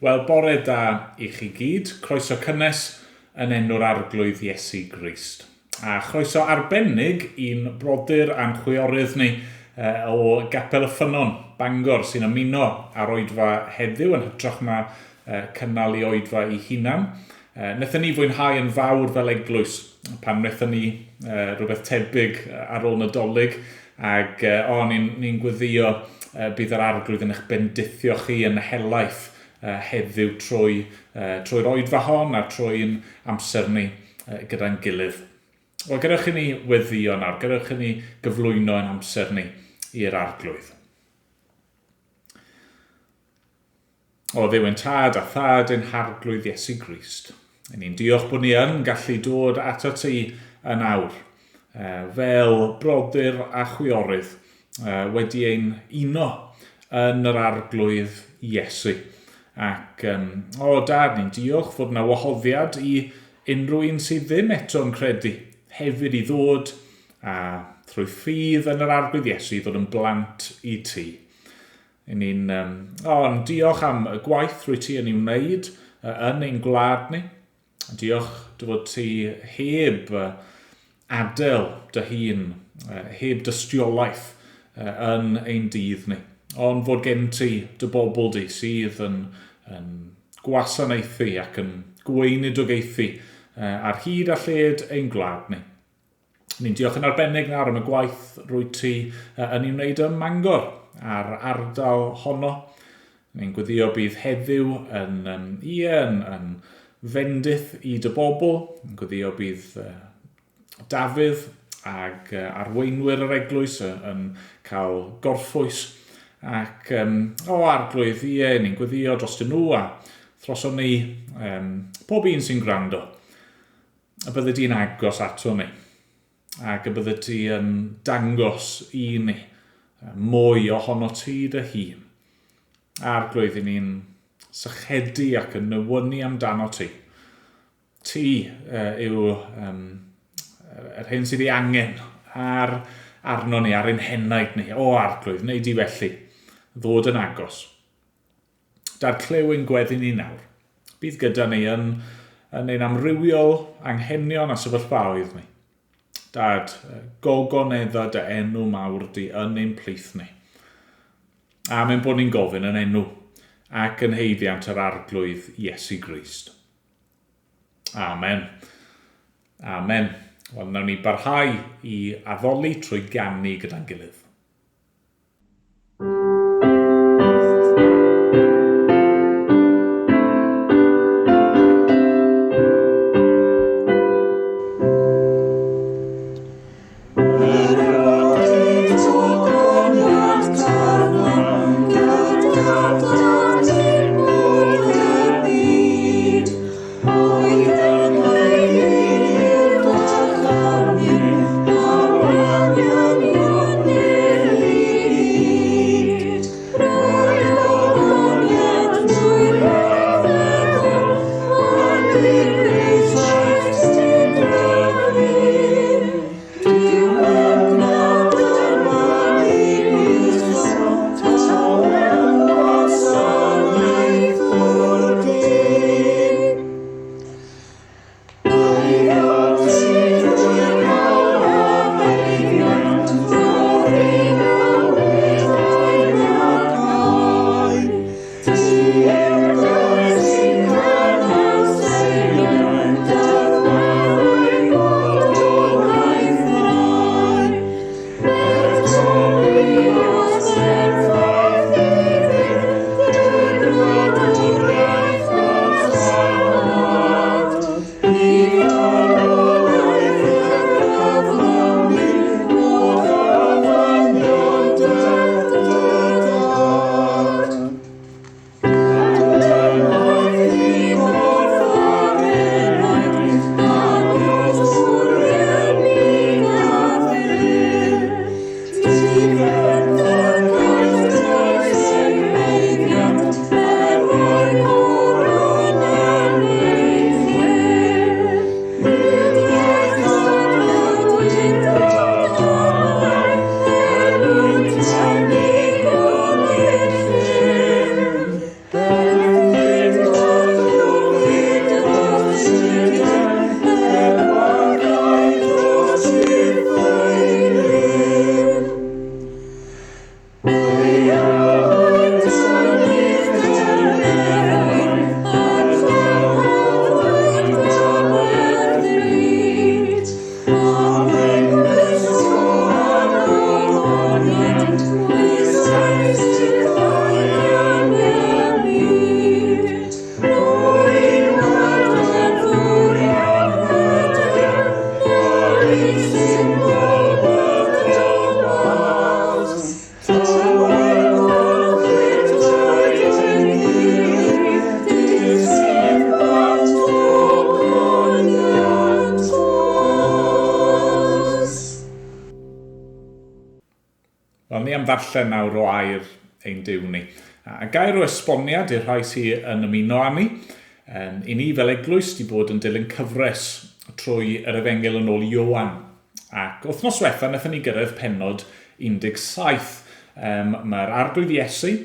Wel, bore da i chi gyd. Croeso cynnes yn enw'r Arglwydd Iesu Grist. A chroeso arbennig i'n brodyr a'n chwiorydd ni o Gapel y Ffynnon, Bangor, sy'n ymuno â'r oedfa heddiw yn hytrach na cynnal i oedfa i hunan. Wnaethon ni fwynhau yn fawr fel eglwys pan wnaethon ni rhywbeth tebyg ar ôl Nadolig ac o, ni'n ni gweddio bydd yr Arglwydd yn eich bendithio chi yn helaeth heddiw trwy, trwy'r oedfa hon a trwy'n amser ni gyda'n gilydd. Wel, gadewch i ni weddio nawr, gadewch i ni gyflwyno ein amser ni i'r Arglwydd. O Dduw ein Tad a Thad ein Harglwydd Iesu Grist. Yn ni'n diolch bod ni yn gallu dod ato ti yn awr, fel brodyr a chwiorydd wedi ein uno yn yr Arglwydd Iesu. Ac, o Dad, ni'n diolch fod yna wahoddiad i unrhyw un sydd ddim eto yn credu hefyd i ddod a thrwy ffydd yn yr Arglwydd Iesu i ddod yn blant i ti. I ni'n um, oh, diolch am y gwaith rwy ti yn ei wneud yn ein gwlad ni. Diolch dy fod ti heb adael dy hun, heb dystiolaeth yn ein dydd ni. Ond fod gen ti dy bobl di sydd yn, yn gwasanaethu ac yn gweinidogaethu ar hyd a lled ein gwlad ni. Ni'n diolch yn arbennig nawr am y gwaith rwy ti yn ei wneud ym Mangor a'r ardal honno. Ni'n gweddio bydd heddiw yn, um, ie, yn, yn fendith i dy bobl. Ni'n gweddio bydd Dafydd ag arweinwyr yr eglwys yn cael gorffwys. Ac, um, o arglwydd, ie, ni'n gweddio dros nhw a throson ni, um, pob un sy'n gwrando. Y bydde di'n agos ato ni, ac y bydde ti yn dangos i ni mwy ohono ti dy hun. Arglwydd, i ni'n sychedu ac yn nywynu amdano ti. Ti yw um, yr hyn sydd ei angen ar arno ni, ar ein henaid ni. O Arglwydd, neu di felly, ddod yn agos. Dad clyw ein gweddi ni nawr. Bydd gyda ni yn, yn ein amrywiol anghenion a sefyllfaoedd ni. Dad, gogonedda dy enw mawr di yn ein plith ni. Amen bod ni'n gofyn yn enw ac yn heiddiant yr Arglwydd Iesu Grist. Amen. Amen. Wel, nawn ni barhau i addoli trwy ganu gyda'n gilydd. ni am ddarllen nawr o air ein Duw ni. A gair o esboniad i'r rhai sydd yn ymuno â ni. I ni fel eglwys di bod yn dilyn cyfres trwy yr Efengyl yn ôl Ioan. Ac wythnos diwetha wnaethon ni gyrraedd pennod 17. Mae'r Arglwydd Iesu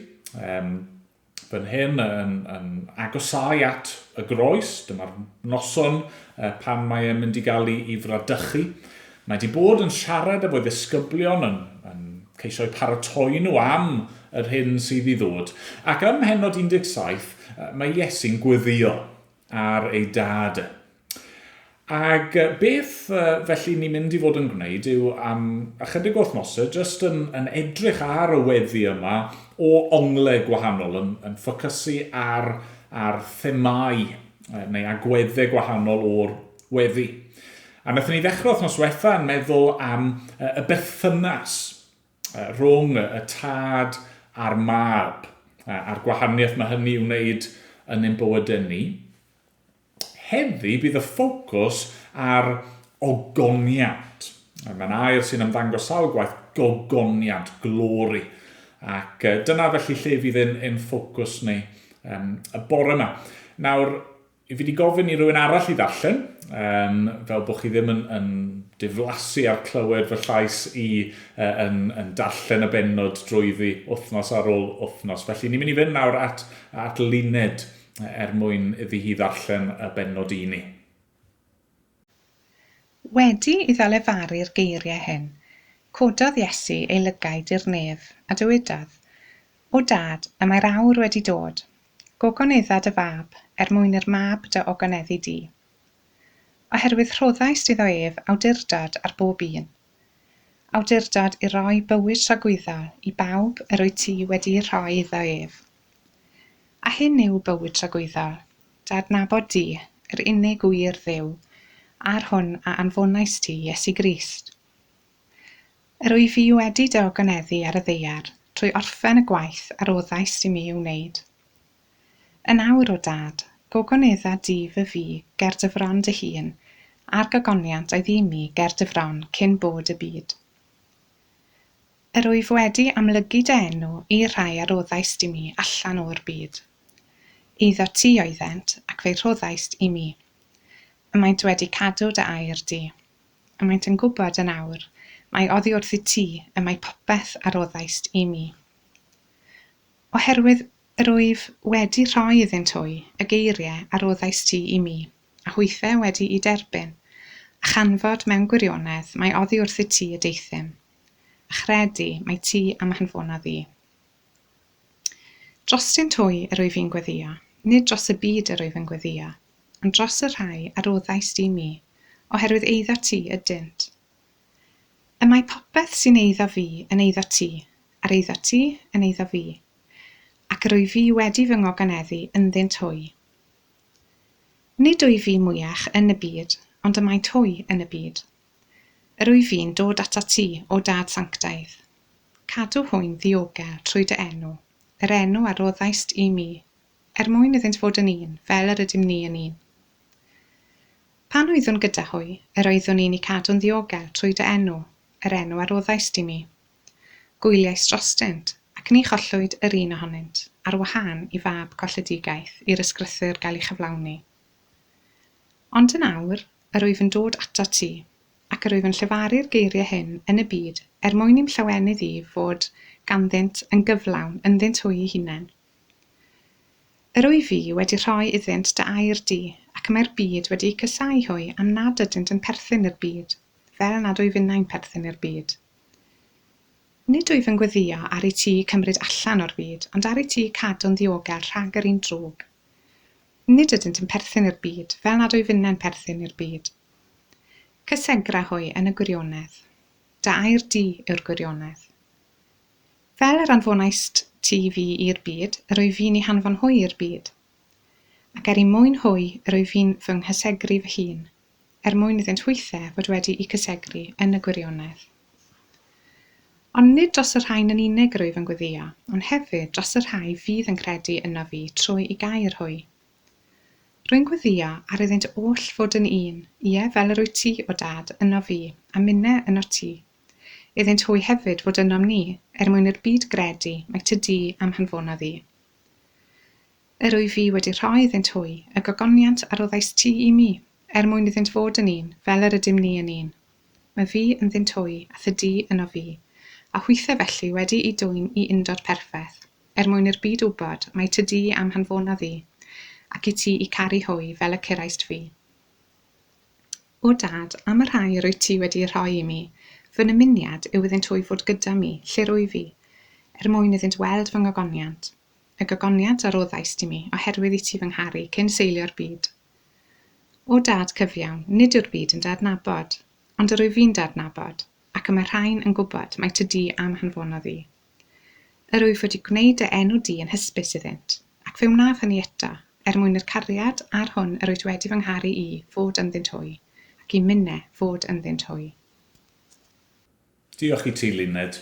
fan hyn yn agosáu at y groes. Dyma'r noson pan mae e'n mynd i gael ei fradychu. Mae wedi bod yn siarad efo'i ddisgyblion, yn ceisio'u paratoi nhw am yr hyn sydd i ddod. Ac ym mhennod 17, mae Iesu'n gweddio ar ei dad e. Ac beth felly ni'n mynd i fod yn gwneud yw am ychydig o wythnosau jyst yn edrych ar y weddi yma o ongle gwahanol, yn ffocysu ar themâu neu agweddau gwahanol o'r weddi. A wnaethon ni ddechrau wythnos diwetha yn meddwl am y berthynas rhwng y tad a'r mab, a'r gwahaniaeth mae hynny i'w wneud yn ein bywydau ni. Heddi bydd y ffocws ar ogoniant. Mae'n air sy'n ymddangos sawl gwaith, gogoniant, glory. Ac dyna felly lle fydd ein ffocws ni y bore yma. Nawr, fi wedi gofyn i rywun arall i ddarllen, fel bod chi ddim yn diflasu ar clywed fy llais i yn darllen y bennod drwyddi wythnos ar ôl wythnos. Felly ni'n mynd i fynd nawr at Luned er mwyn iddi hi ddarllen y bennod i ni. Wedi iddo lefaru'r geiriau hyn, cododd Iesu ei lygaid i'r nef a dywedodd, O Dad, y mae'r awr wedi dod. Gogonedda dy fab, er mwyn i'r mab dy ogoneddu di. Oherwydd rhoddaist iddo ef awdurdod ar bob un. Awdurdod i roi bywyd tragwyddol i bawb yr wyt ti wedi'i rhoi iddo ef. A hyn yw bywyd tragwyddol, dy adnabod di, yr unig wir Dduw, a'r hwn a anfonaist ti, Iesu Grist. Yr wyf fi wedi dy ogoneddu ar y ddaear, trwy orffen y gwaith a roddaist i mi i'w wneud. Yn awr, o Dad, gogonedda di fy fi ger dy fron dy hun, a'r gogoniant oedd i mi ger dy fron cyn bod y byd. Yr wyf wedi amlygu dy enw i'r rhai a roddaist i mi allan o'r byd. Eiddo ti oeddent, ac fe'i rhoddaist i mi. Y maent wedi cadw dy air di. Y maent yn gwybod yn awr mai oddi wrthyt ti y mae popeth a roddaist i mi. Oherwydd yr wyf wedi rhoi iddynt hwy y geiriau a roddaist ti i mi, a hwythau wedi'u derbyn, a chanfod mewn gwirionedd mai oddi wrthyt ti y deuthum, a chredu mai ti a'm hanfonodd i. Drostynt hwy yr wyf i'n gweddïo, nid dros y byd yr wyf yn gweddïo, ond dros y rhai a roddaist i mi, oherwydd eiddo ti ydynt. Y mae popeth sy'n eiddo fi yn eiddo ti, a'r eiddo ti yn eiddo fi, ac yr wyf fi wedi fy ngogoneddu ynddynt hwy. Nid wyf fi mwyach yn y byd, ond y maent hwy yn y byd. Yr wyf fi'n dod atat ti, o Dad sanctaidd. Cadw hwy'n ddiogel trwy dy enw, yr enw a roddaist i mi, er mwyn iddynt fod yn un, fel yr ydym ni yn un. Pan oeddwn gyda hwy, yr oeddwn i'n eu cadw'n ddiogel trwy dy enw, yr enw a roddaist i mi. Gwyliais drostynt, ac ni chollwyd yr un ohonynt, ar wahân i fab colledigaeth i'r ysgrythur gael ei chyflawni. Ond yn awr, yr wyf yn dod atat ti, ac yr wyf yn llefaru'r geiriau hyn yn y byd er mwyn i'm llawenydd i fod ganddynt yn gyflawn ynddynt hwy eu hunain. Yr wyf fi wedi rhoi iddynt dy air di, ac y mae'r byd wedi eu casáu hwy am nad ydynt yn perthyn i'r byd, fel nad wyf innau'n perthyn i'r byd. Nid wyf yn gweddïo ar i ti cymryd allan o'r byd, ond ar i ti cadw'n ddiogel rhag yr un drwg. Nid ydynt yn perthyn i'r byd, fel nad wyf innau'n perthyn i'r byd. Cysegra hwy yn y gwirionedd. Dy air di yw'r gwirionedd. Fel yr anfonaist ti fi i'r byd, yr wyf fi'n eu hanfon hwy i'r byd. Ac er eu mwyn hwy, yr wyf fi'n fy nghysegru fy hun, er mwyn iddynt hwythau fod wedi eu cysegru yn y gwirionedd. Ond nid dros y rhain yn unig yr wyf yn gweddïo, ond hefyd dros y rhai fydd yn credu ynof fi trwy eu gair hwy. Rwy'n gweddïo ar iddynt oll fod yn un, ie, fel yr wyt ti, O Dad, ynof fi, a minne ynot ti. Iddynt hwy hefyd fod ynom ni, er mwyn i'r byd gredu mai ty di a'm hanfonodd i. Yr wyf fi wedi rhoi iddynt hwy y gogoniant a roddaist ti i mi, er mwyn iddynt fod yn un, fel yr ydym ni yn un. Mae fi ynddynt hwy, a thy di ynof fi, a hwythau felly wedi eu dwyn i undod perffaith, er mwyn i'r byd wybod mai ty di a'm hanfonodd i, ac i ti eu caru hwy fel y curaist fi. O Dad, am y rhai yr wyt ti wedi eu rhoi i mi, fy nymuniad yw iddynt hwy fod gyda mi, lle'r wyf fi, er mwyn iddynt weld fy ngogoniant, y gogoniant a roddaist i mi, oherwydd i ti fy ngharu cyn seilio'r byd. O Dad cyfiawn, nid yw'r byd yn dy adnabod, ond yr wyf fi'n dy adnabod, ac y mae rhain yn gwybod mai ty di a'm hanfonodd i. Yr wyf wedi gwneud dy enw di yn hysbys iddynt, ac fe wnaf hynny eto, er mwyn i'r cariad a'r hwn yr wyt wedi fy ngharu i fod ynddynt hwy, ac i minne fod ynddynt hwy. Diolch i ti, Luned.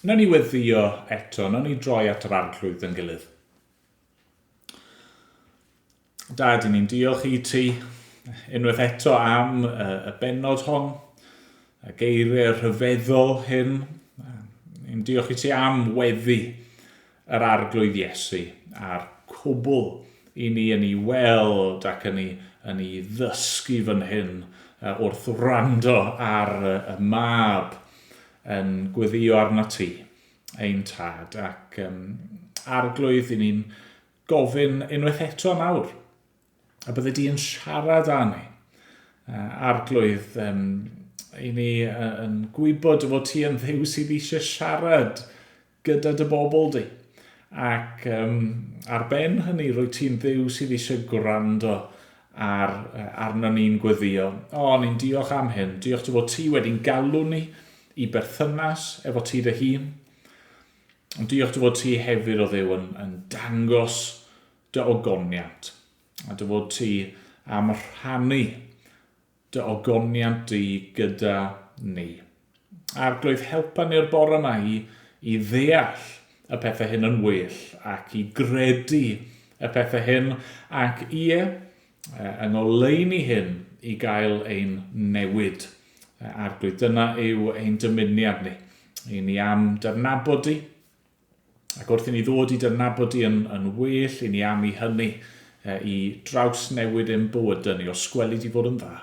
Nawn ni weddïo eto, nawn ni droi at yr Arglwydd yn gilydd. Dad, i ni'n diolch i ti unwaith eto am y bennod hon, y geiriau rhyfeddol hyn. Ni'n diolch i ti am weddi yr Arglwydd Iesu a'r cwbl i ni yn ei weld ac yn ei, yn ei ddysgu fan hyn wrth wrando ar y mab yn gweddio arna ti, ein tad. Ac um, Arglwydd, i ni'n gofyn unwaith eto nawr, a bydde di yn siarad â ni. Arglwydd, um, i ni yn gwybod dy fod ti yn Dduw sydd eisiau siarad gyda dy bobl di. Ac um, ar ben hynny, rwy ti'n Dduw sydd eisiau gwrando ar, arno ni'n gweddio. O, ni'n diolch am hyn. Diolch dy fod ti wedi'n galw ni i berthynas efo ti dy hun. Ond diolch dy fod ti hefyd o Dduw yn, yn dangos dy ogoniant, a dy fod ti am rhannu dy ogoniant di gyda ni. Arglwydd, helpa ni'r bore yma i, i ddeall y pethau hyn yn well ac i gredu y pethau hyn ac ie, yng ngoleuni hyn i gael ein newid. Arglwydd, dyna yw ein dymuniad ni. I ni am dyrnabod di, ac wrth i ni ddod i dyrnabod di yn, yn well, i ni am i hynny i drawsnewid ein bywydau ni, os gweli di fod yn dda.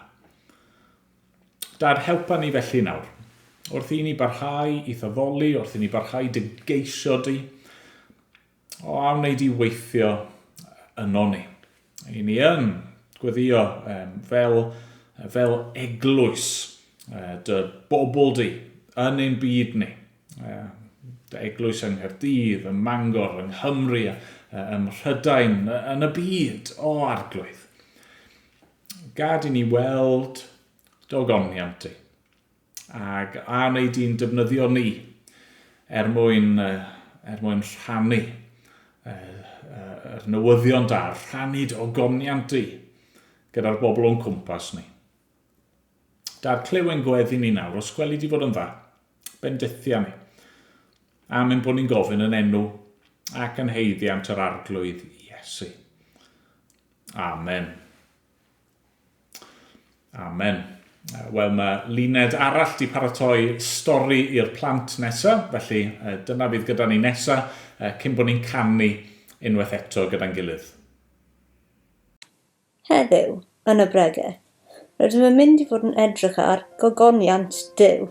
Dad, helpa ni felly nawr. Wrth i ni barhau i thaddoli, wrth i ni barhau dy geisio di, O, a wnei di weithio yno ni. I ni yn gweddio um, fel, fel eglwys, uh, dy bobl di yn ein byd ni. Uh, dy eglwys yng Nghaerdydd, ym Mangor, yng Nghymru, ym Mhrydain, yn y byd, o arglwydd. Gad i ni weld dogoniant di. Ac a wnei di'n defnyddio ni er mwyn, er mwyn rhannu yr newyddion da, rhannu dy ogoniant di gyda'r bobl o'n cwmpas ni. Dad, clyw ein gweddi ni nawr, os gweli di fod yn dda, bendithia ni. Am ein bod ni'n gofyn yn enw ac yn haeddiant yr Arglwydd Iesu. Amen. Amen. Wel, mae Luned arall di paratoi stori i'r plant nesa, felly dyna fydd gyda ni nesa, cyn bod ni'n canu unwaith eto gyda'n gilydd. Heddiw, yn y bregeth, rydym yn mynd i fod yn edrych ar gogoniant Duw.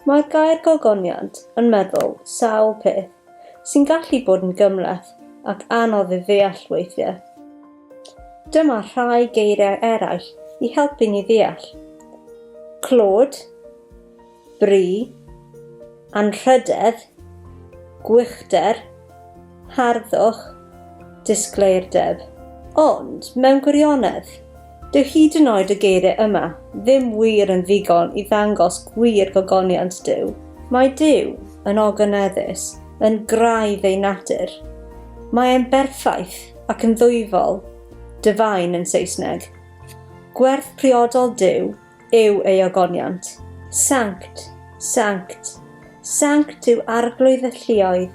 Mae'r gair gogoniant yn meddwl sawl peth sy'n gallu bod yn gymhleth ac anodd i ddeall weithiau. Dyma rhai geiriau eraill i helpu ni ddeall. Clod, bri, anrhydedd, gwychder, harddwch, disgleirdeb. Ond, mewn gwirionedd, dyw hyd yn oed y geiriau yma ddim wir yn ddigon i ddangos gwir gogoniant Duw. Mae Duw, yn ogoneddus, yn graidd ei natur. Mae e'n berffaith ac yn ddwyfol, divine yn Saesneg. Gwerth priodol Duw yw ei ogoniant. Sanct, sanct, sanct yw Arglwydd y lluoedd,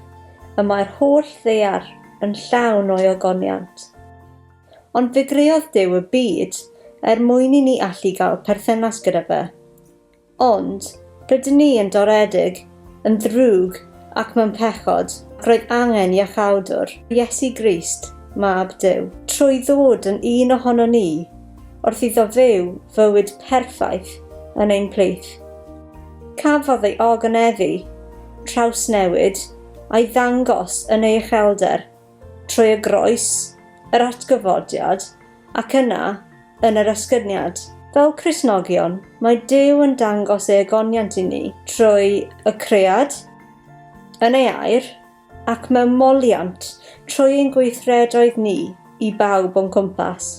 y mae'r holl ddaear yn llawn o'i ogoniant. Ond fe greodd Duw y byd er mwyn i ni allu gael perthynas gyda fe. Ond, Rydyn ni yn doredig, yn ddrwg ac mewn pechod, ac roedd angen Iachawdwr, Iesu Grist, Mab Duw. Trwy ddod yn un ohonon ni, wrth iddo fyw fywyd perffaith yn ein plith. Cafodd ei ogoneddu, trawsnewid, a'i ddangos yn ei uchelder trwy y groes, yr atgyfodiad, ac yna yn yr esgyniad. Fel Cristnogion, mae Duw yn dangos ei ogoniant i ni trwy y cread, yn ei air, ac mewn moliant trwy ein gweithredoedd ni i bawb o'n cwmpas.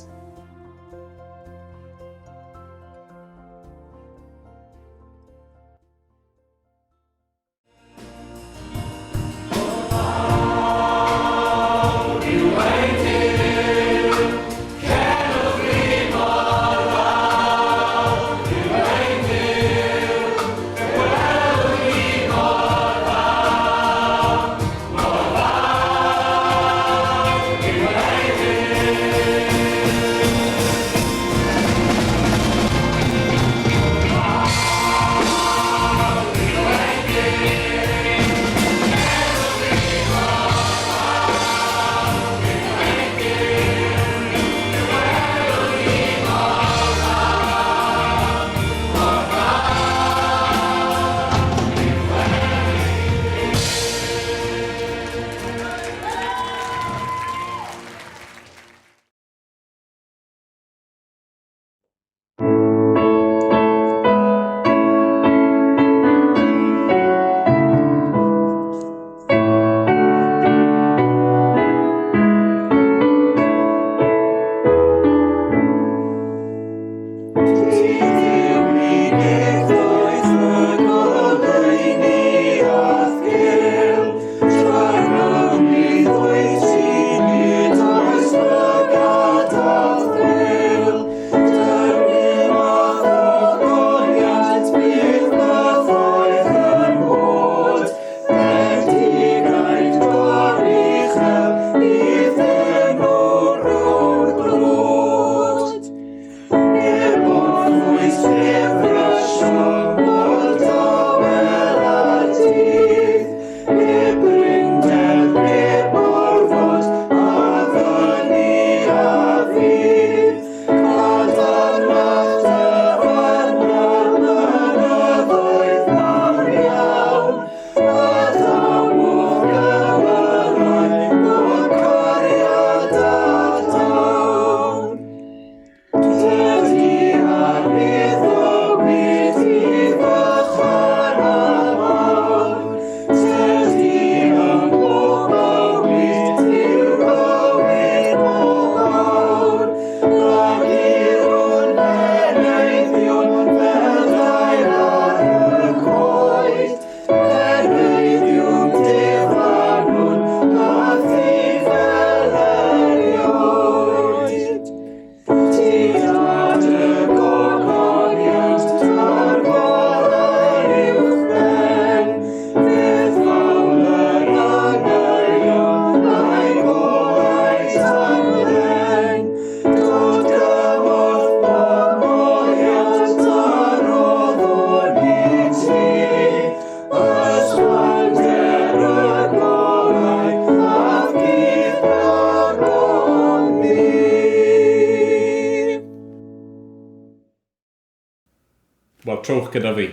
Wel, trowch gyda fi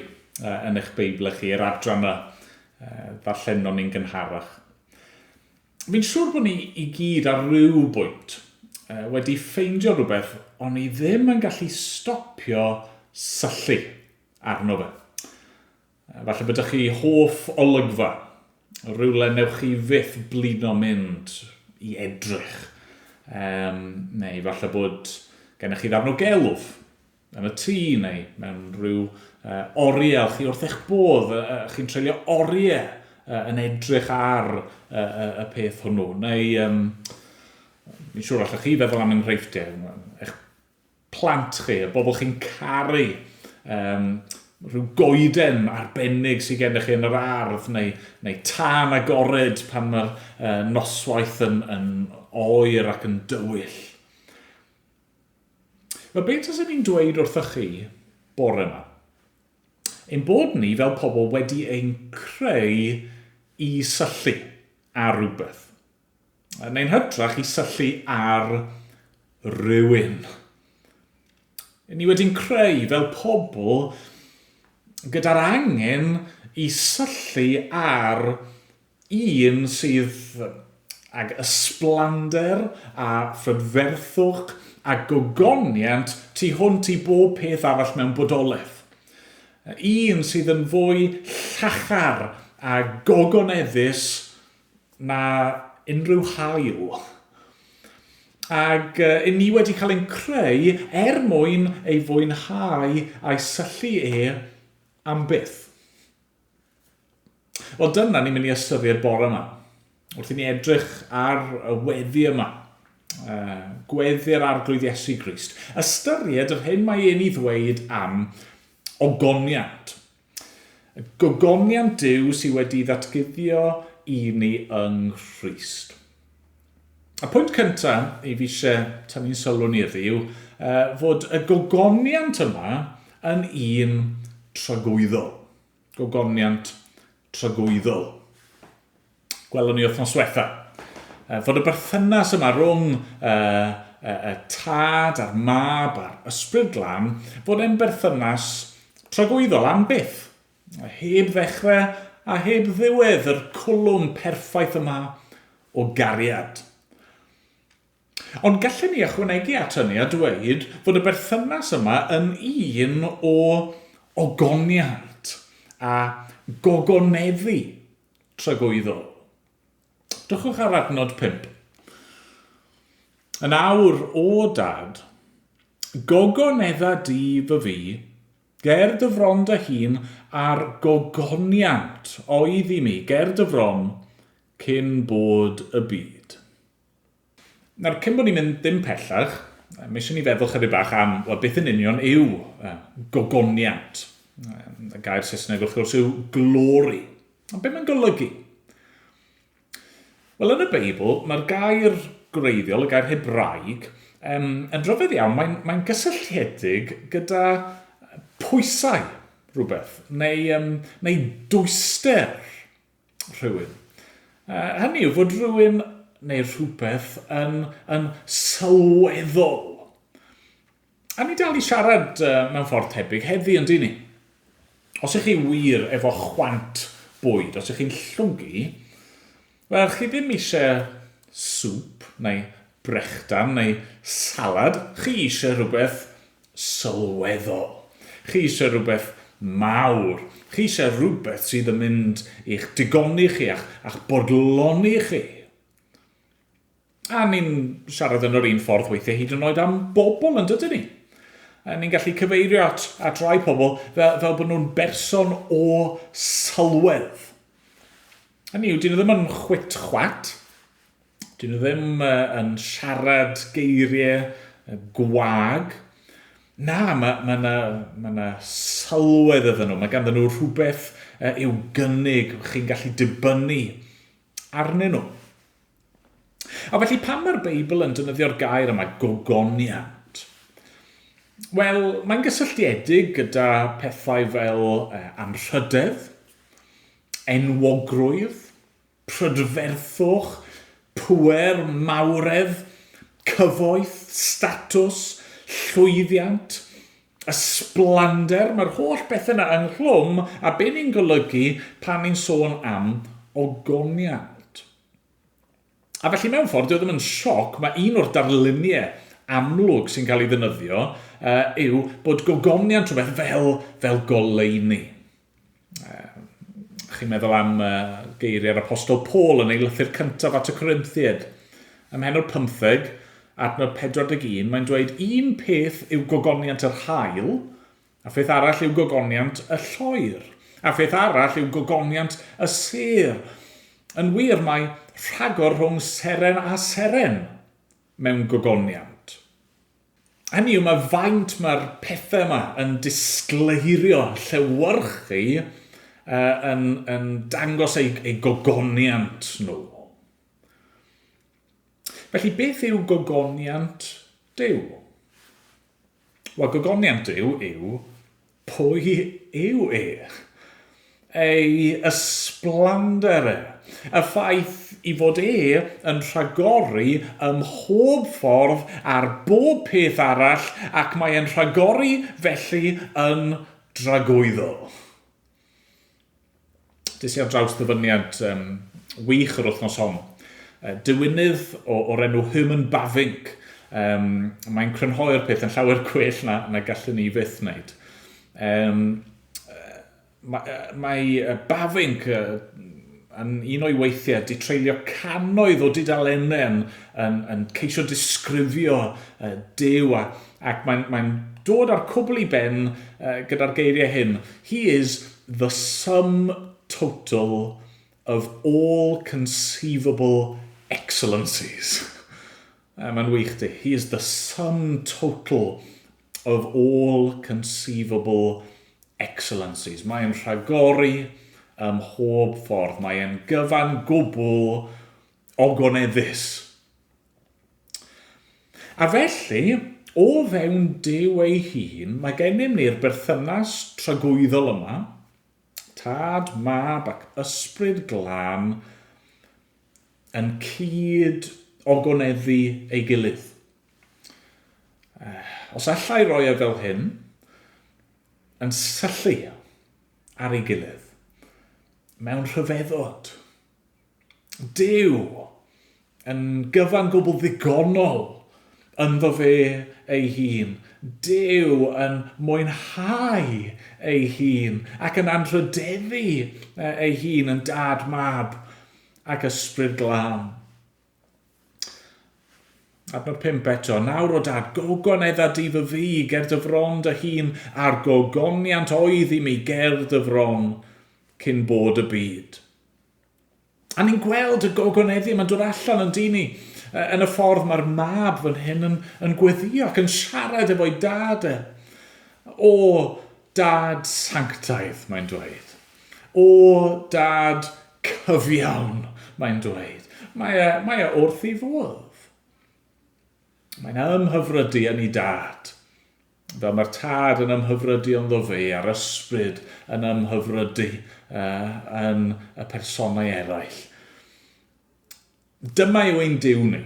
yn eich Beibl chi i'r adran yna ddarllenon ni'n gynharach. Fi'n siŵr bod ni i gyd ar ryw bwynt wedi ffeindio rhywbeth o'n i ddim yn gallu stopio syllu arno fe. Falle bod chi hoff olygfa, rhywle newch chi fyth blino mynd i edrych. Neu falle bod gennych chi ddarn o gelf yn y tŷ neu mewn rhyw oriel chi wrth eich bodd, chi'n treulio oriau yn edrych ar y peth hwnnw. Neu, fi'n siŵr allwch chi feddwl am enghreifftiau, eich plant chi, y bobl chi'n caru, rhyw goeden arbennig sydd gennych chi yn yr ardd, neu tân agored pan mae'r noswaith yn oer ac yn dywyll. Wel, beth taswn i'n dweud wrthych chi bore yma? Ein bod ni fel pobl wedi ein creu i syllu ar rywbeth. Neu'n hytrach i syllu ar rywun. Ni wedi'n creu fel pobl gyda'r angen i syllu ar un sydd ag ysblander a phrydferthwch a gogoniant tu hwnt i bob peth arall mewn bodolaeth. Un sydd yn fwy llachar a gogoneddus na unrhyw haul. Ac uh, ni wedi cael ein creu er mwyn ei fwynhau a'i syllu e am byth. Wel, dyna ni'n mynd i ystyried bore yma. Wrth i ni edrych ar y weddi yma, uh, gweddi'r Arglwydd Iesu Grist, ystyried yr hyn mae e'n ei ddweud am ogoniant. Gogoniant Duw sydd wedi ddatguddio i ni yng Nghrist. Y pwynt cyntaf i fi eisiau tynnu'n sylw ni iddi yw uh, fod y gogoniant yma yn un tragwyddol. Gogoniant tragwyddol. Gwelwn ni wythnos diwetha fod y berthynas yma rhwng y, y, y tad a'r mab a'r ysbryd glân, fod e'n berthynas tragwyddol am byth. Heb ddechrau a heb ddiwedd yr cwlwm perffaith yma o gariad. Ond gallen ni ychwanegu at hynny a dweud fod y berthynas yma yn un o ogoniant a gogoneddu tragwyddol. Drychwch ar adnod 5. Yn awr, o dad, gogonedda di fy fi, ger dy fron dy hun a'r gogoniant oedd i mi ger dy fron cyn bod y byd. Nawr, cyn bod ni'n mynd dim pellach, mae eisiau ni feddwl chydig bach am, wel, beth yn union yw gogoniant. Y gair Saesneg, wrth gwrs, yw glory. Ond beth mae'n golygu? Wel, yn y Beibl, mae'r gair gwreiddiol, y gair Hebraeg, um, yn rhyfedd iawn, mae'n mae gysylltiedig gyda pwysau rhywbeth, neu, um, neu dwyster rhywun. Uh, hynny yw fod rhywun neu rhywbeth yn, yn sylweddol. A ni dal i siarad uh, mewn ffordd tebyg heddi yn dyn ni. Os ych chi wir efo chwant bwyd, os ych chi'n llwgu, wel, chi ddim eisiau sŵp neu brechdan neu salad, chi eisiau rhywbeth sylweddol. Chi eisiau rhywbeth mawr. Chi eisiau rhywbeth sydd yn mynd i'ch digoni chi a'ch, a'ch bodloni chi. A ni'n siarad yn yr un ffordd weithiau hyd yn oed am bobl yn dydyn ni? A ni'n gallu cyfeirio at, at rai pobl fel, fel bod nhw'n berson o sylwedd. Hynny yw, dyn nhw ddim yn chwit chwat, Dyn nhw ddim yn siarad geiriau gwag. Na, mae ma yna ma na sylwedd iddyn nhw. Mae ganddyn nhw rhywbeth i'w gynnig, chi'n gallu dibynnu arnyn nhw. A felly pam mae'r Beibl yn defnyddio'r gair yma, gogoniant? Wel, mae'n gysylltiedig gyda pethau fel anrhydedd, enwogrwydd, prydferthwch, pŵer, mawredd, cyfoeth, statws, llwyddiant, ysblander, mae'r holl bethau yna ynghlwm a be ni'n golygu pan ni'n sôn am ogoniant. A felly mewn ffordd, dyw e ddim yn sioc, mae un o'r darluniau amlwg sy'n cael ei ddefnyddio uh, yw bod gogoniant rhywbeth fel, fel goleuni. Chi'n meddwl am geiriau'r Apostol Paul yn ei lythyr cyntaf at y Corinthiaid. Ym mhennod 15, adnod 41, mae'n dweud un peth yw gogoniant yr haul, a pheth arall yw gogoniant y lloer, a pheth arall yw gogoniant y sêr. Yn wir, mae rhagor rhwng seren a seren mewn gogoniant. Hynny yw, mae faint mae'r pethau yma yn disgleirio, llewyrchu, uh, yn, yn dangos eu, eu gogoniant nhw. Felly, beth yw gogoniant Duw? Wel, gogoniant Duw yw Pwy yw e? Ei ysblander e. Y ffaith i fod e yn rhagori ym mhob ffordd ar bob peth arall ac mae e'n rhagori felly yn dragwyddol. Des i ar draws ddyfyniad um, wych yr wythnos hon. Diwinydd o'r enw Herman Bavinck. Um, mae'n crynhoi'r peth yn llawer gwell na, na gallwn ni fyth wneud. Um, mae, mae Bavinck yn un o'i weithiau di treulio cannoedd o dudalennau yn, yn, yn ceisio disgrifio uh, Duw a, ac mae'n mae dod â'r cwbl i ben uh, gyda'r geiriau hyn. He is the sum total of all conceivable excellencies. Mae'n wych di. He is the sum total of all conceivable excellencies. Mae'n rhagori ym mhob ffordd. Mae'n gyfan gwbl ogoneddus. A felly, o fewn Duw ei hun, mae gennym ni'r berthynas tragwyddol yma, Tad, Mab ac Ysbryd Glân yn cyd ogoneddu ei gilydd. Os allai roi e fel hyn, yn syllu ar ei gilydd mewn rhyfeddod. Duw yn gyfan gwbl ddigonol ynddo fe ei hun. Duw yn mwynhau ei hun ac yn anrhydeddu ei hun yn Dad, Mab ac Ysbryd Glân. Adnod 5 eto. Nawr o dad, gogonedda di fy fi ger dy fron dy hun, a'r gogoniant oedd i mi ger dy fron cyn bod y byd. A ni'n gweld y gogoneddu yma'n dod allan yn dyn ni, yn y ffordd mae'r mab fan hyn yn, yn gweddio ac yn siarad efo'i dad e. O, dad sanctaidd, mae'n dweud. O, dad cyfiawn, mae'n dweud. Mae e, mae e wrth ei fodd. Mae'n ymhyfrydu yn ei dad. Fel mae'r tad yn ymhyfrydu ynddo fe a'r ysbryd yn ymhyfrydu uh, yn y personau eraill. Dyma yw ein Duw ni.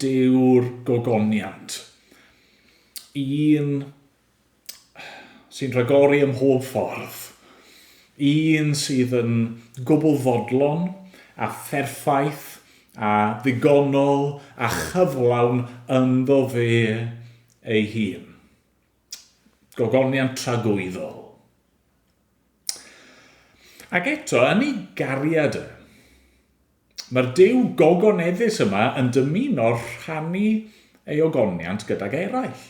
Duw'r gogoniant. Un sy'n rhagori ym mhob ffordd. Un sydd yn gwbl fodlon a pherffaith a ddigonol a chyflawn ynddo fe ei hun. Gogoniant tragwyddol. Ac eto, yn ei gariad e, mae'r Duw gogoneddus yma yn dymuno rhannu ei ogoniant gydag eraill.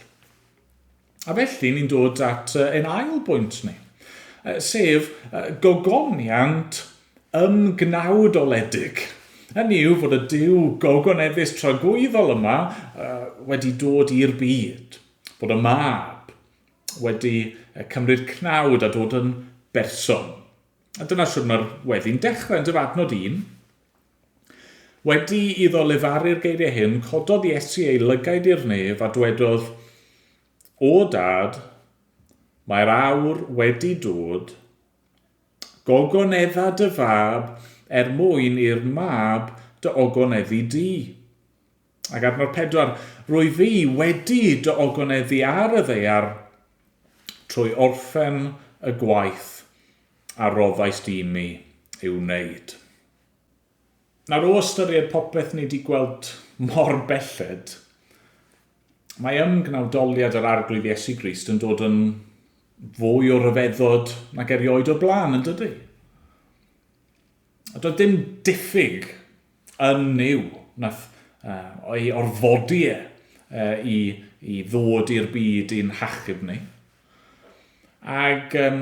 A felly ni'n dod at ein ail bwynt ni, sef gogoniant ymgnawdoledig. Hynny yw fod y Duw gogoneddus tragwyddol yma wedi dod i'r byd, bod y Mab wedi cymryd cnawd a dod yn berson. A dyna shwd mae'r weddi'n dechrau, yn adnod 1. Wedi iddo lefaru'r geiriau hyn, cododd Iesu ei lygaid i'r nef a dwedodd, O Dad, mae'r awr wedi dod, gogonedda dy fab er mwyn i'r mab dy ogoneddu di. Ac adnod 4, Rwyf fi wedi dy ogoneddu ar y ddaear trwy orffen y gwaith a roddaist i mi i'w wneud. Nawr, o ystyried popeth ni wedi gweld mor belled, mae ymgnawdoliad yr Arglwydd Iesu Grist yn dod yn fwy o ryfeddod nag erioed o'r blaen, yn dydy? A doedd dim diffyg yn Nuw nath uh, ei orfodi e uh, i, i ddod i'r byd i'n hachub ni. Ac um,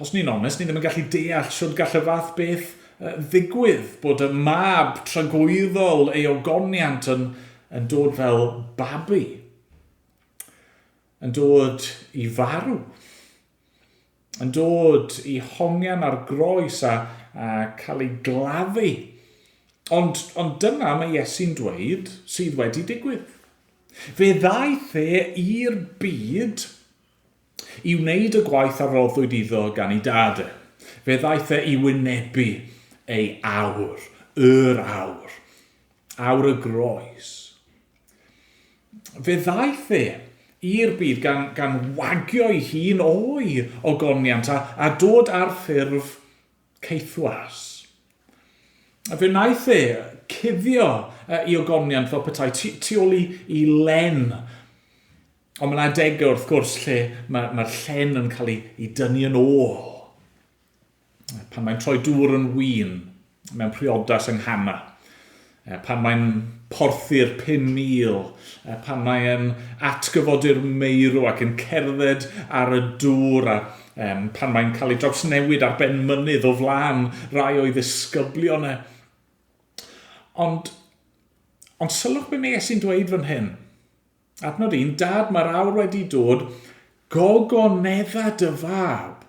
os ni'n onest, ni ddim yn gallu deall sut gall y fath beth uh, ddigwydd, bod y mab tragwyddol ei ogoniant yn, yn dod fel babi, yn dod i farw, yn dod i hongian ar groes a, a cael ei gladdu. Ond, ond dyna mae Iesu'n dweud sydd wedi digwydd. Fe ddaeth e i'r byd. I wneud y gwaith a roddwyd iddo gan ei dad e. Fe ddaeth e i wynebu ei awr, yr awr, awr y groes. Fe ddaeth e i'r byd gan, gan wagio ei hun o'i ogoniant a, a dod ar ffurf caethwas. A fe wnaeth e cuddio i ogoniant fel petai tu, tu ôl i, i len. Ond mae yna adegau wrth gwrs lle mae'r mae llen yn cael ei, ei dynnu yn ôl. Pan mae'n troi dŵr yn win mewn priodas yng Nghana. Pan mae'n porthu'r 5,000, pan mae'n atgyfodi'r meirw ac yn cerdded ar y dŵr, a pan mae'n cael ei drawsnewid ar ben mynydd o flaen rai o'i ddisgyblion e. Ond, ond sylwch be mae Iesu'n dweud fan hyn. Adnod 1, Dad, mae'r awr wedi dod, gogonedda dy fab,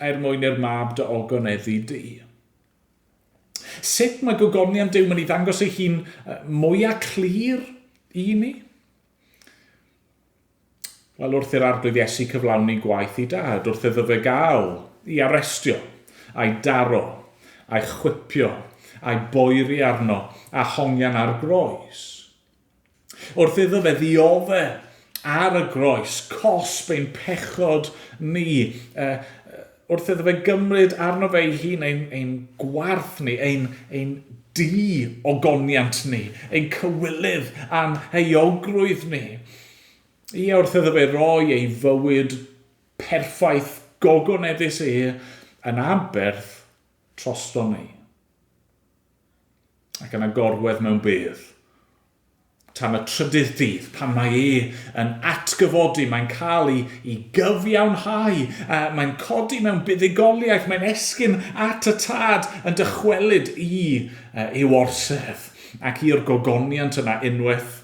er mwyn i'r mab dy ogoneddu di. Sut mae gogoniant Duw mynd i ddangos ei hun mwyaf clir i ni? Wel, wrth i'r Arglwydd Iesu cyflawni gwaith ei dad, wrth iddo fe gael i arestio, a'i daro, a'i chwipio, a'i boeri arno, a hongian ar groes. Wrth iddo fe ddiodde ar y groes, cosb ein pechod ni, wrth iddo fe gymryd arno fe ei hun ein, ein gwarth ni, ein, ein di-ogoniant ni, ein cywilydd a'n heuogrwydd ni. Ie, wrth iddo fe roi ei fywyd perffaith gogoneddus e yn aberth drosto ni. Ac yna gorwedd mewn bedd tan y trydydd dydd, pan mae e yn atgyfodi, mae'n cael ei, ei gyfiawnhau, uh, mae'n codi mewn buddugoliaeth, mae'n esgyn at y tad yn dychwelyd i uh, i'w orsedd ac i'r gogoniant yna unwaith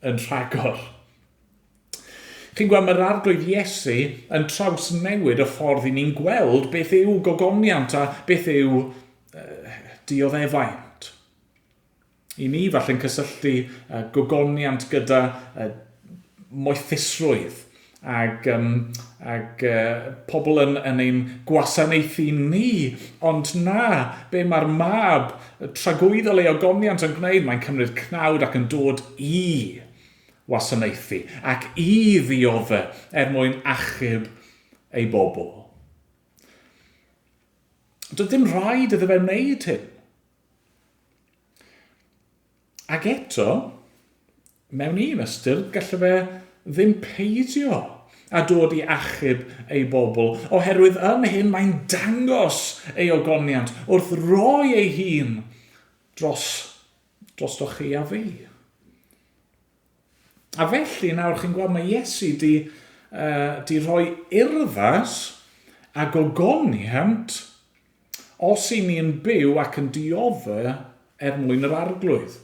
yn rhagor. Chi'n gweld, mae'r Arglwydd Iesu yn trawsnewid y ffordd i ni'n gweld beth yw gogoniant a beth yw uh, dioddefaint. I ni falle'n cysylltu gogoniant gyda moethusrwydd ag, um, ag uh, pobl yn, yn ein gwasanaethu ni. Ond na, be mae'r mab tragwyddol ei ogoniant yn gwneud, mae'n cymryd cnawd ac yn dod i wasanaethu ac i ddiodde er mwyn achub ei bobl. Doedd dim rhaid iddo fe wneud hyn. Ac eto, mewn un ystyr, gallai fe ddim peidio a dod i achub ei bobl, oherwydd yn hyn mae'n dangos ei ogoniant wrth roi ei hun dros, drostoch chi a fi. A felly nawr chi'n gweld mae Iesu di, uh, di rhoi urddas a gogoniant os i ni'n byw ac yn diodde er mwyn yr arglwydd.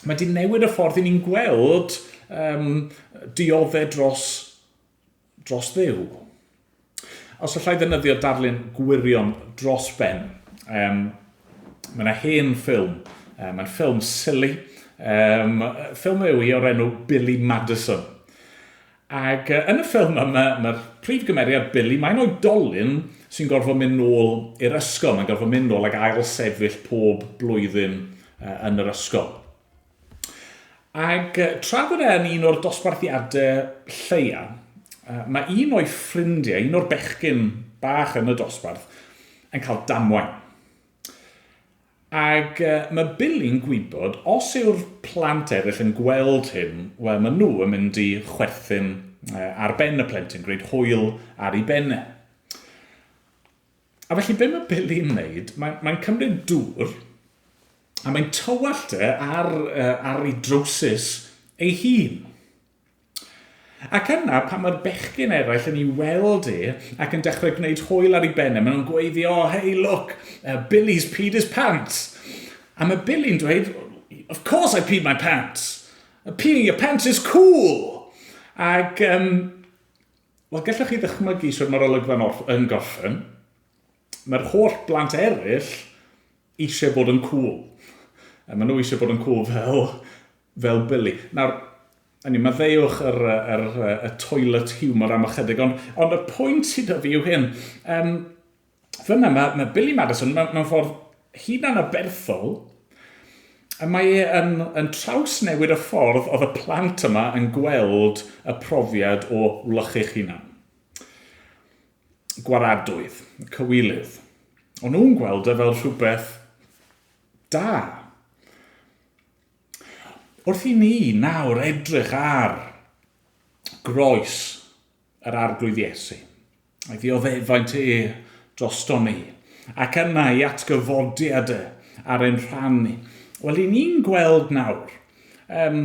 Mae di newid y ffordd i ni'n gweld um, diodde dros, dros Dduw. Os allai ddefnyddio darlun gwirion dros ben, um, mae yna hen ffilm, um, mae'n ffilm silly, um, ffilm yw i o'r enw Billy Madison. Ac uh, yn y ffilm yma, mae'r prif gymeriad Billy, mae'n oedolyn sy'n gorfod mynd nôl i'r ysgol. Mae'n gorfod mynd nôl ac ail sefyll pob blwyddyn uh, yn yr ysgol. Ac tra bod e yn un o'r dosbarthiadau lleia, mae un o'i ffrindiau, un o'r bechgyn bach yn y dosbarth, yn cael damwain. Ac mae Billy'n gwybod, os yw'r plant eraill yn gweld hyn, wel, maen nhw yn mynd i chwerthin ar ben y plentyn, gwneud hwyl ar ei ben e. A felly be mae Billy'n wneud, mae'n mae cymryd dŵr a mae'n tywallt e ar, ar ei drowsus ei hun. Ac yna, pan mae'r bechgyn eraill yn ei weld e ac yn dechrau gwneud hwyl ar ei ben e, maen nhw'n gweiddi, oh, hey, look, Billy's peed his pants. A mae Billy'n dweud, of course I peed my pants. Peeing your pants is cool. Ac, um, Wel, gallwch chi ddychmygu sut mae'r olygfa'n yn gorffen. Mae'r holl blant eraill eisiau bod yn cool. A maen nhw eisiau bod yn cool fel, fel Billy. Nawr, Hynny, maddeuwch yr, yr, y toilet humour am ychydig, ond, ond y pwynt sydd 'da fi yw hyn. Um, Fyna, mae, mae Billy Madison mewn, mewn ffordd hunan aberthol, a mae e yn, yn trawsnewid y ffordd oedd y plant yma yn gweld y profiad o wlychu'ch hunan. Gwaradwydd, cywilydd. O'n nhw'n gweld e fel rhywbeth da. Wrth i ni nawr edrych ar groes yr Arglwydd Iesu, a'i ddioddefaint e drosto ni, ac yna ei atgyfodiad e ar ein rhan ni, wel, i ni'n gweld nawr um,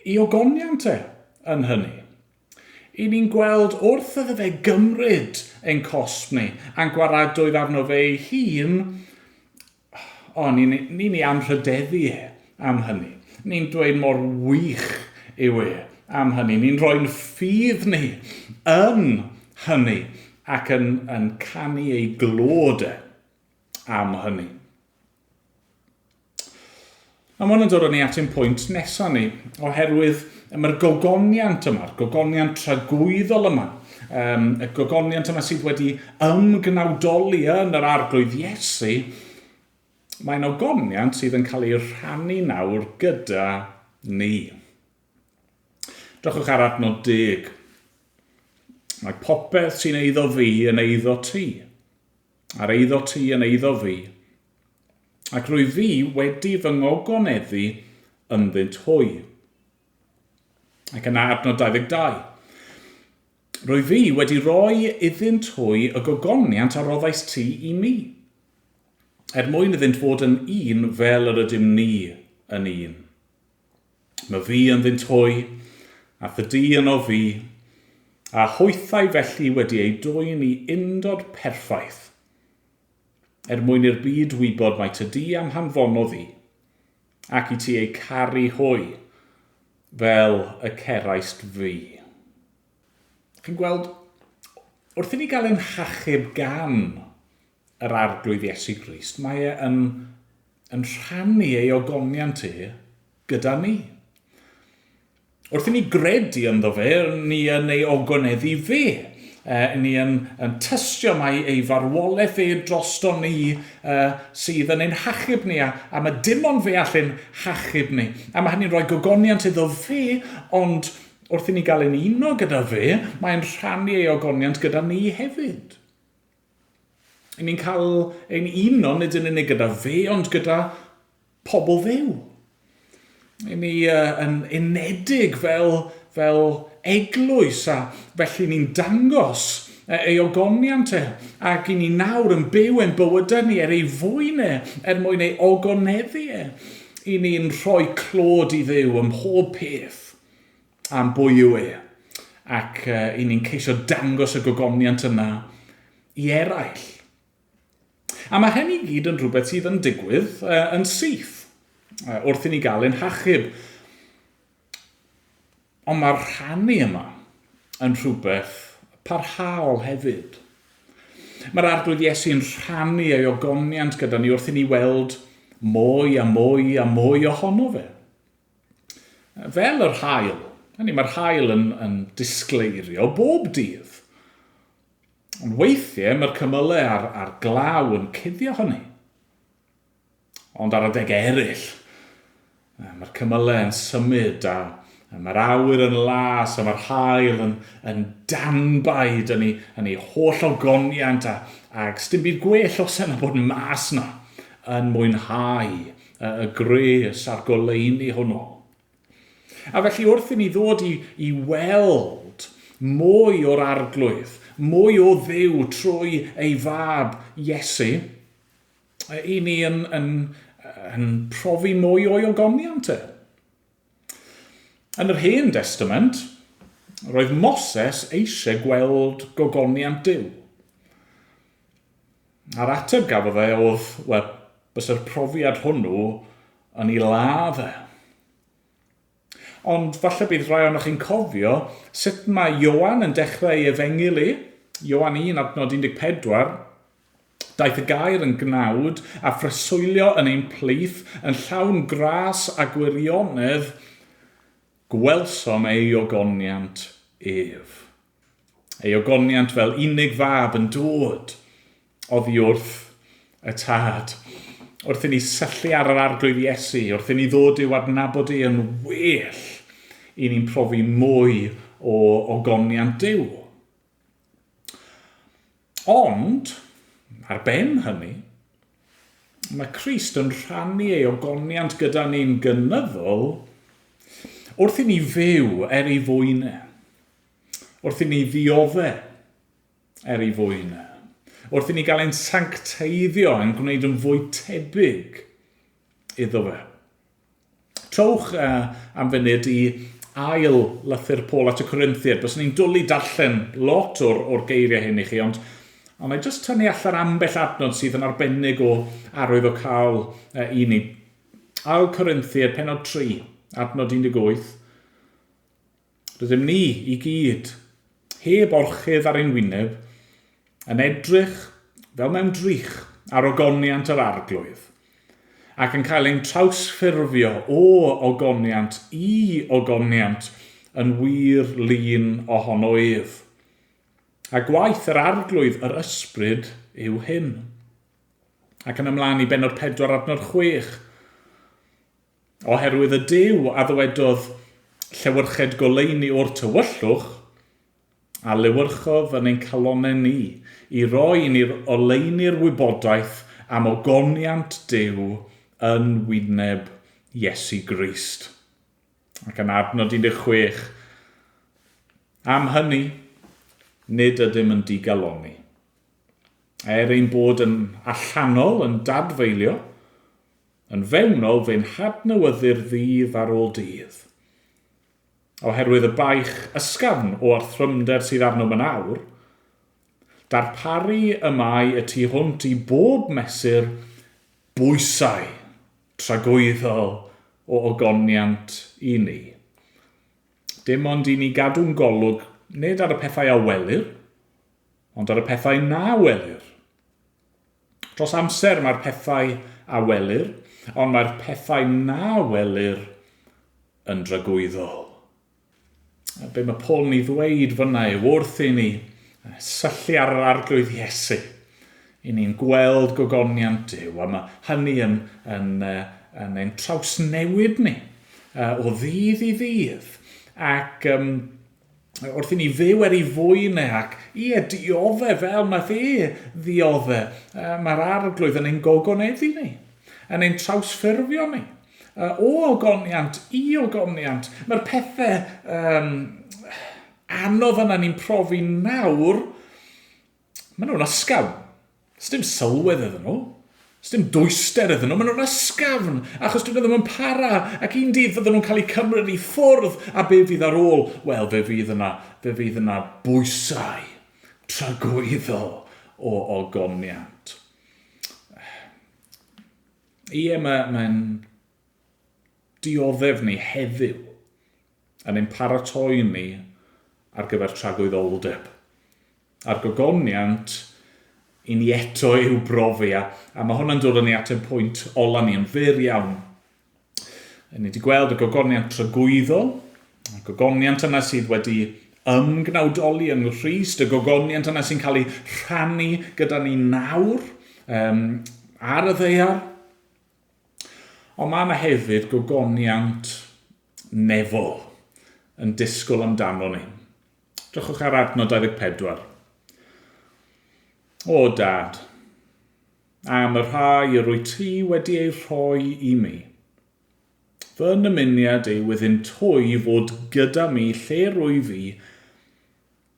i ogoniant e yn hynny. I ni'n gweld wrth iddo fe gymryd ein cosb ni a'n gwaradwydd arno fe ei hun, O, ni'n ni, ni anrhydeddu e am hynny. Ni'n dweud mor wych yw e am hynny. Ni'n rhoi'n ffydd ni yn hynny ac yn, yn canu ei glod e am hynny. A mae hwn yn dod â ni at ein pwynt nesaf ni, oherwydd mae'r gogoniant yma, yr gogoniant tragwyddol yma, um, y gogoniant yma sydd wedi ymgnawdoli yn yr Arglwydd Iesu, mae'n ogoniant sydd yn cael ei rhannu nawr gyda ni. Drychwch ar adnod deg. Mae popeth sy'n eiddo fi yn eiddo ti, a'r eiddo ti yn eiddo fi, ac rwyf fi wedi fy ngogoneddu ynddynt hwy. Ac yna adnod 22. Rwyf fi wedi rhoi iddynt hwy y gogoniant a roddais ti i mi, er mwyn iddynt fod yn un fel yr ydym ni yn un. Mae fi ynddynt hwy, a thydi yno fi, a hwythau felly wedi eu dwyn i undod perffaith, er mwyn i'r byd wybod mai tydi a'm hanfonodd i, ac i ti eu caru hwy, fel y ceraist fi. Chi'n gweld, wrth i ni gael ein hachub gan yr Arglwydd Iesu Grist, mae e yn, yn rhannu ei ogoniant e gyda ni. Wrth i ni gredu ynddo fe, ni yn ei ogoneddu fe. E, ni yn, yn tystio mai ei farwolaeth e drosto ni e, sydd yn ein hachub ni, a, a mae dim ond fe all ein hachub ni. A mae hynny'n rhoi gogoniant iddo fe, ond wrth i ni gael ein uno gyda fe, mae'n rhannu ei ogoniant gyda ni hefyd. I ni'n cael ein uno nid yn unig gyda fe, ond gyda pobl Dduw. I ni uh, yn unedig fel, fel eglwys a felly ni'n dangos ei ogoniant e ac i ni nawr yn byw ein bywydau ni er ei fwyn e, er mwyn ei ogoneddu e. I ni'n rhoi clod i Dduw ym mhob peth am bwy yw e ac uh, i ni'n ceisio dangos y gogoniant yna i eraill. A mae hyn i gyd yn rhywbeth sydd yn digwydd uh, yn syth uh, wrth i ni gael ein hachub. Ond mae'r rhannu yma yn rhywbeth parhaol hefyd. Mae'r Arglwydd Iesu'n rhannu ei ogoniant gyda ni wrth i ni weld mwy a mwy a mwy ohono fe. Fel yr haul. Hynny, mae'r haul yn, yn disgleirio bob dydd. Ond weithiau mae'r cymylau a'r, a'r glaw yn cuddio hynny. Ond ar adegau eraill, mae'r cymylau yn symud a, a mae'r awyr yn las a mae'r haul yn, yn danbaid yn ei, yn ei holl ogoniant a, ac sdim byd gwell os yna bod mas na yn mwynhau y, y gwres a'r goleuni hwnnw. A felly wrth i ni ddod i, i weld mwy o'r Arglwydd, mwy o Dduw trwy ei fab Iesu, i ni yn, yn, yn profi mwy o'i ogoniant e. Yn yr Hen Destament, roedd Moses eisiau gweld gogoniant Duw. A'r ateb gafodd e oedd, wel, bysa'r profiad hwnnw yn ei ladd e. Ond falle bydd rhai ohonoch chi'n cofio sut mae Ioan yn dechrau ei efengyl i. Ioan 1 adnod 14, Daeth y gair yn gnawd a phreswylio yn ein plith, yn llawn gras a gwirionedd. Gwelsom ei ogoniant ef. Ei ogoniant fel unig fab yn dod oddi wrth y Tad. Wrth i ni syllu ar yr Arglwydd Iesu, wrth i ni ddod i'w adnabod e yn well, i ni'n profi mwy o ogoniant Duw. Ond, ar ben hynny, mae Crist yn rhannu ei ogoniant gyda ni'n gynyddol wrth i ni fyw er ei fwyn e, wrth i ni ddiodde er ei fwyn e, wrth i ni gael ein sancteiddio a'n gwneud yn fwy tebyg iddo fe. Trowch am funud i ail lythyr Paul at y Corinthiaid. Byswn i'n dwlu darllen lot o'r, or geiriau hyn i chi, ond ond na i jyst tynnu allan ambell adnod sydd yn arbennig o arwydd o cael i ni. Ail Corinthiaid, penod 3, adnod 18. Rydym ni i gyd, heb orchudd ar ein wyneb, yn edrych fel mewn drych ar ogoniant yr Arglwydd, ac yn cael ein trawsffurfio o ogoniant i ogoniant yn wir lun ohono ef. A gwaith yr Arglwydd yr Ysbryd yw hyn. Ac yn ymlaen i bennod 4 adnod 6. Oherwydd y Duw a ddywedodd llewyrched goleuni o'r tywyllwch, a lewyrchodd yn ein calonnau ni, i roi i ni'r oleuni'r wybodaeth am ogoniant Duw yn wyneb Iesu Grist. Ac yn adnod 16, Am hynny, nid ydym yn digalonni. Er ein bod yn allanol yn dadfeilio, Yn fewnol fe'n hadnewyddir ddydd ar ôl dydd. Oherwydd y baich ysgafn o arthrymder sydd arnom yn awr, darparu y mae y tu hwnt i bob mesur bwysau tragwyddol o ogoniant i ni. Dim ond i ni gadw'n golwg nid ar y pethau a welir, ond ar y pethau na welir. Dros amser mae'r pethau a welir, ond mae'r pethau na welir yn dragwyddol. Be mae Paul yn ei ddweud fyna yw wrth i ni syllu ar yr Arglwydd Iesu, i ni'n gweld gogoniant Duw, a mae hynny yn, yn, yn ein trawsnewid ni o ddydd i ddydd. Ac um, wrth i ni fyw er ei fwyn e ac ie, diodde fel nath e ddiodde. Mae'r arglwydd yn ein gogoneddu ni, yn ein trawsffurfio ni. O ogoniant i ogoniant. Mae'r pethau um, anodd yna ni'n profi nawr, Maen nhw'n ysgafn. Sdim sylwedd iddyn nhw. Sdim dwyster iddyn nhw. Maen nhw'n ysgafn, achos dyn nhw ddim yn para. Ac un dydd fydden nhw'n cael eu cymryd i ffwrdd, a be fydd ar ôl? Wel, fe fydd yna, fe fydd yna bwysau tragwyddol o ogoniant. Ie, mae'n mae dioddef ni heddiw yn ein paratoi ni ar gyfer tragwyddoldeb. A'r gogoniant i ni eto i'w brofi, a, a mae hwnna'n dod â ni at ein pwynt ola ni yn fyr iawn. Ni wedi gweld y gogoniant tragwyddol, y gogoniant yna sydd wedi ymgnawdoli yng Nghrist, y gogoniant yna sy'n cael ei rhannu gyda ni nawr um, ar y ddaear. Ond mae yna hefyd gogoniant nefol yn disgwyl amdano ni. Drychwch ar adnod 24. O Dad, am y rhai yr wyt ti wedi eu rhoi i mi. Fy nymuniad yw iddynt hwy fod gyda mi lle rwyf fi,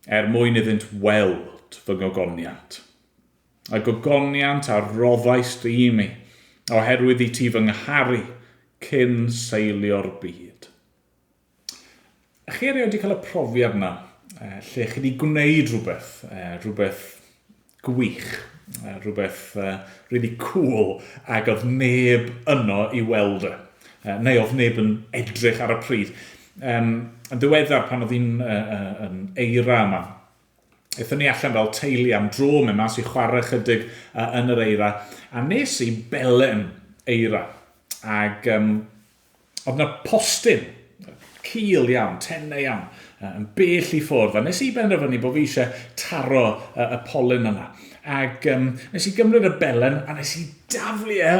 er mwyn iddynt weld fy ngogoniant. Y gogoniant a roddaist i mi, oherwydd i ti fy ngharu cyn seilio'r byd. Chi erioed wedi cael y profiad yna, lle chi wedi gwneud rhywbeth, rhywbeth gwych, rhywbeth really cool, ac oedd neb yno i weld e, neu oedd neb yn edrych ar y pryd. Um, yn ddiweddar, pan oedd hi'n uh, yn eira yma, aethon ni allan fel teulu am dro, mynd mas i chwarae chydig uh, yn yr eira, a nes i belen eira. Ac um, oedd yna postyn, Cul iawn, tenau iawn, yn bell i ffwrdd. A nes i benderfynu bod fi eisiau taro y polyn yna. Ac um, nes i gymryd y belen a nes i daflu e.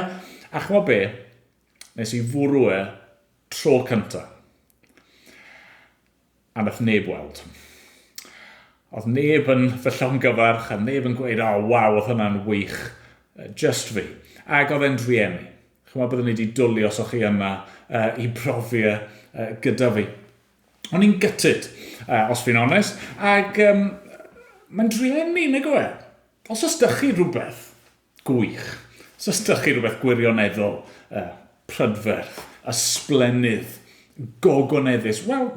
A chmo be? Nes i fwrw e tro cynta. A nath neb weld. Oedd neb yn fy llongyfarch a neb yn gweud, oh, waw, oedd hwnna'n wych. Just fi. Ac oedd e'n drueni. Chymod, byddwn ni wedi dwlu os o'ch chi yna i brofi e gyda fi. O'n i'n gutted, os fi'n onest, ac um, mae'n drueni, nag yw e? Os oes dych chi rhywbeth gwych, os oes dych chi rhywbeth gwirioneddol, prydferth, ysblennydd, gogoneddus, wel,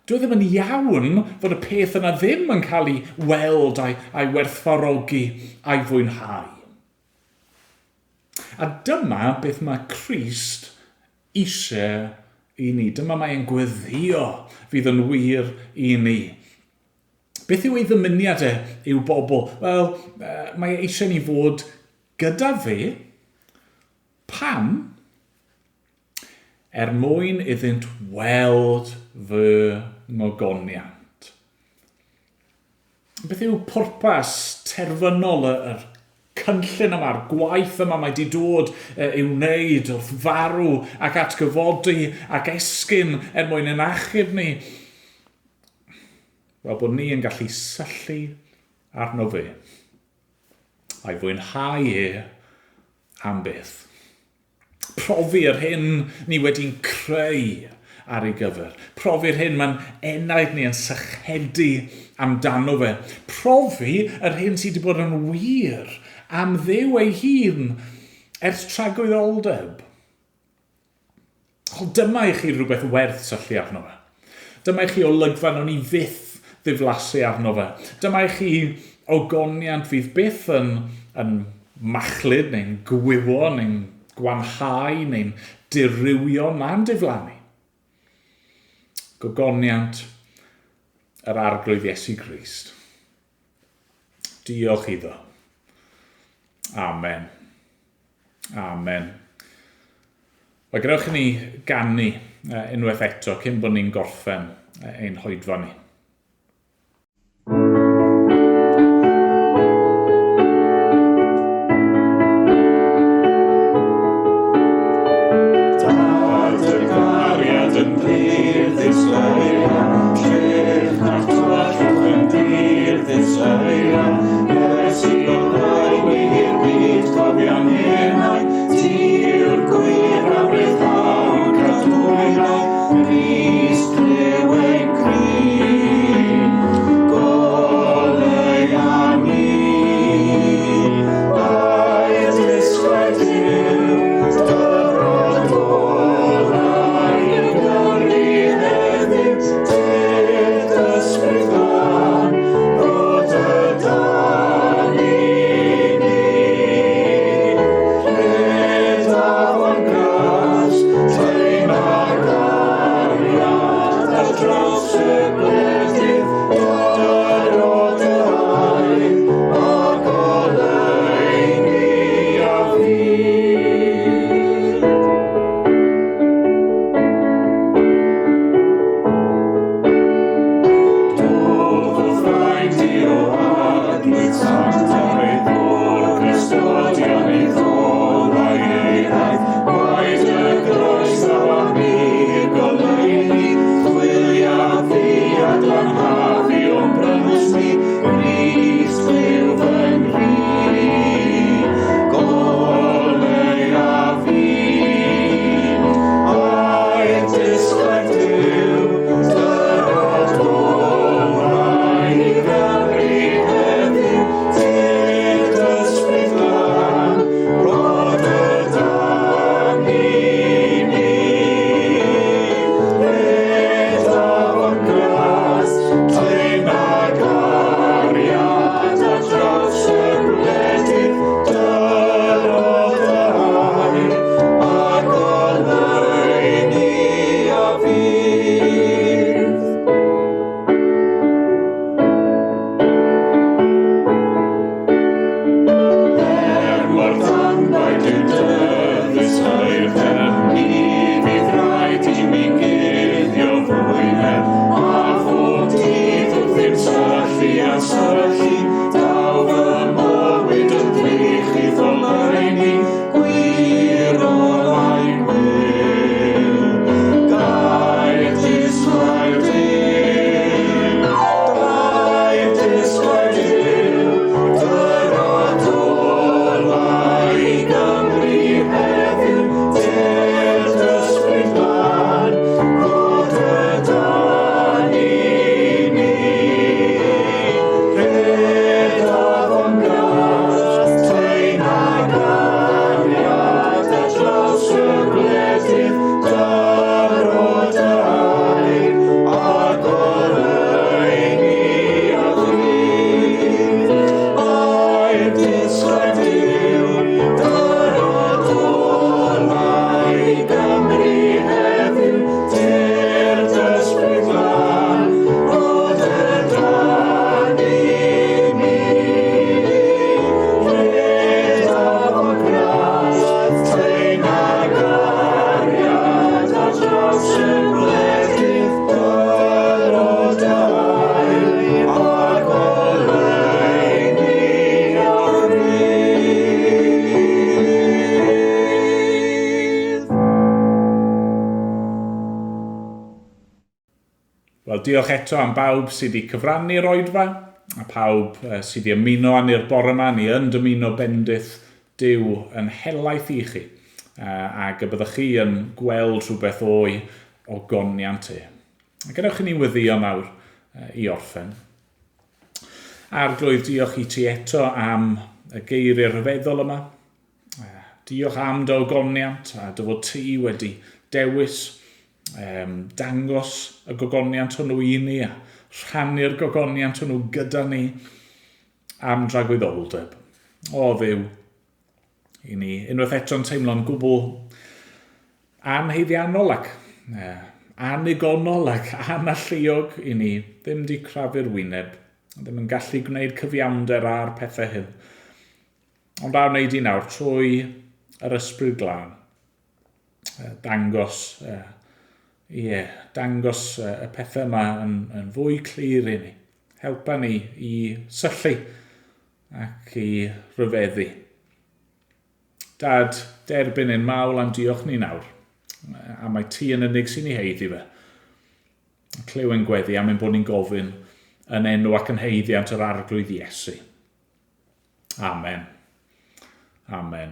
dwi e ddim yn iawn fod y peth yna ddim yn cael ei weld a'i, a'i werthfawrogi a'i fwynhau. A dyma beth mae Crist eisiau i ni. Dyma mae e'n gweddio fydd yn wir i ni. Beth yw ei ddymuniad e i'w bobl? Wel, mae e eisiau ni fod gyda fe. Pam? Er mwyn iddynt weld fy ngogoniant. Beth yw pwrpas terfynol yr cynllun yma'r gwaith yma mae di dod i'w wneud wrth farw ac atgyfodi ac esgyn er mwyn ein achub ni? Wel, bod ni yn gallu syllu arno fe a'i fwynhau e am byth. Profi yr hyn ni wedi'n creu ar ei gyfer. Profi'r hyn mae'n enaid ni yn sychedu amdano fe. Profi yr hyn sydd wedi bod yn wir am Dduw ei hun ers tragwyddoldeb. Wel, dyma i chi rhywbeth werth syllu arno fe. Dyma i chi olygfa nawn ni fyth ddiflasu arno fe. Dyma i chi ogoniant fydd byth yn, yn machlud neu'n gwywo neu'n gwanhau neu'n dirywio na'n diflannu. Gogoniant yr Arglwydd Iesu Grist. Diolch iddo. Amen. Amen. Wel, gadewch i ni ganu unwaith eto cyn bod ni'n gorffen ein hoedfa ni. a syllu, daw fy mywyd yn ddrych i goleuni, gwir olau gwyl. Daeth disglair Duw, daeth disglair Duw, dyro dolau i Gymru heddiw, tyrd ysbryd glân, ddod ydan i ni. Rhed afon gras, teim a gariad ar draws y gwledydd, dyro dy air, a goleuni a ffydd. Air disglair Duw, dyro dolau i Gymru heddiw, tyrd ysbryd glân, ddod ydan i ni. Rhed afon gras, teim a gariad ar draws y gwledydd, dyro dy air, a goleuni a ffydd. Wel, diolch eto am bawb sydd wedi cyfrannu'r oedfa, a pawb sydd wedi ymuno â ni'r bore yma. Ni yn dymuno bendith Duw yn helaeth i chi, ac y byddwch chi yn gweld rhywbeth o'i ogoniant e. A gadewch i ni weddïo nawr i orffen. Arglwydd, diolch i ti eto am y geiriau rhyfeddol yma. Diolch am dy ogoniant a dy fod ti wedi dewis dangos y gogoniant hwnnw i ni a rhannu'r gogoniant hwnnw gyda ni am dragwyddoldeb. O Dduw, i ni unwaith eto'n teimlo'n gwbl anhaeddiannol ac annigonol ac analluog i ni ddim di crafu'r wyneb, ddim yn gallu gwneud cyfiawnder â'r pethau hyn. Ond a wneud i nawr trwy yr Ysbryd Glân. Dangos, ie, dangos y pethau yma yn, yn fwy clir i ni. Helpa ni i syllu ac i ryfeddu. Dad, derbyn ein mawl a'n diolch ni nawr, a mae ti yn unig sy'n ei heiddi fe. Clyw ein gweddi am ein bod ni'n gofyn yn enw ac yn haeddiant yr Arglwydd Iesu. Amen. Amen.